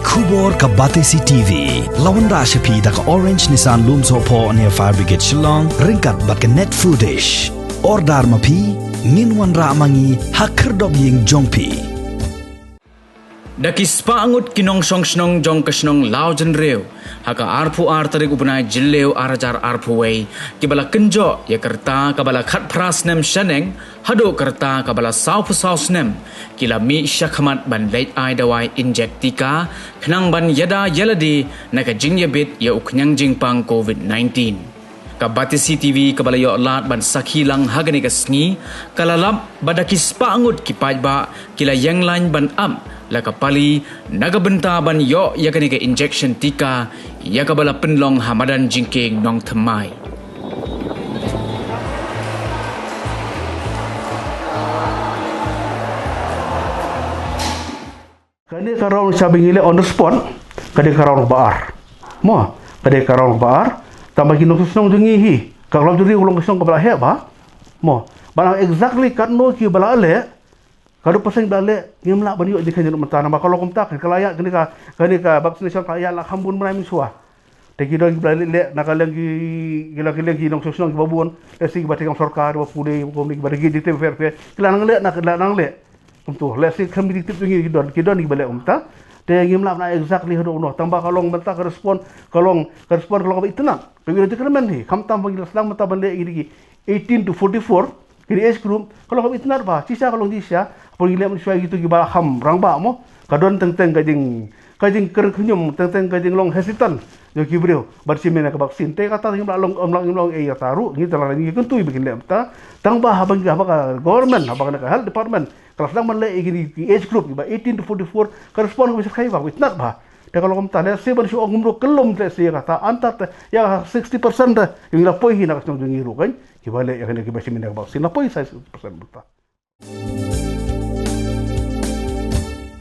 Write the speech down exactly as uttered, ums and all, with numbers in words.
Khubor ka Batesi T V. La wanrah sha phi da ka Orange Nissan Lumsohphoh near Fire Brigade Shillong, ryngkat bad ka Net Foodish. Order ma phi, ngin wanrah ma ngi ha khyrdop ïing jong phi. Da ki spah ngut ki nongshong shnong jong ka shnong Lawjynriew, ha ka arphew ar tarik u bnai Jylliew ar hajar arphew wei, ki ba la kynjoh ïa ka rta ka ba la khatphra snem shaneng haduh ka rta ka ba la sawphew saw snem, ki la mih shakhmat ban leit ai dawai injek tika, khnang ban ïada ïalade na ka jingïabit ïa u khñiang jingpang covid nineteen. Ka Batesi T V ka ba la ïoh lad ban sakhi lang ha kane ka sngi, ka la lap ba da ki spah ngut ki paidbah ki la ïeng lain ban ap la ka pali na ka bynta ban ïoh ïa kane ka injection tika, ïa ka ba la pynlong ha madan jingkieng Nongthymmai. Kane ka round sha ba ngi leh on the spot, kane ka round ba ar. Mo, kane ka round ba ar, tang ba ki nongshong shnong jong ngi hi, ka Lawjynriew ka long ka shnong ka ba la heh bha. Mo, ba nang exactly katno ki ba la leh, katno percent ba la leh, ngim lah ban ïoh jingkhein mynta namar ka long kumta, ka la ïaid kane ka, kane ka vaccination ka la ïaid la kham bun bnai mynshuwa. Te ki don ki ba la leh, leh na ka liang ki, ki la ki liang ki nongshong shnong ki ba bun, lehse ki ba tei kam sorkar, ba pule, ba kumne ki ba da ki dei te fair fair, ki la nang leh, na ki la nang leh. Kumto, lehse kham dei tip jong ngi ki don, ki don ki ba leh kumta. Te ngim lah ban ai exactly haduh noh, tang ba ka long mynta ka respond, ka long, ka respond ka long kaba itynnad. Ka ïoh requirement hi, khamtam ba ngi la sdang mynta ban leh ïa ki eighteen to forty-four, kine age group, ka long kaba itynnad bha, shisha ka long shisha, hapdeng ngi leh mynshuwa ïa kito ki ba kham rangbah mo, ka don teng teng ka jing, ka jingkyrkhu ñium, teng teng ka jinglong hesitant jong ki briew ban shim ïa ka vaccine. Te kata ngim lah long, ngim lah, ngim lah ong ei ïa kata ruh, ngi te la ngi kyntu ba kin leh mynta, tang ba haba ngi, haba ka government, haba ka health department ka la sdang ban leh ïa kine ki age group, ki ba eighteen to forty-four, ka respond kaba shyrkhei bha, kaba itynnad bha. Te ka long kumta, lehse ban shu ong kumno ka long, lehse ïa kata, anta te, ïa sixty percent te, ïa ngi la poi hi na ka shnong jong ngi ruh kan, ki ba leh ïa kane ki ba shim ïa ka vaccine, la poi sa sixty percent mynta.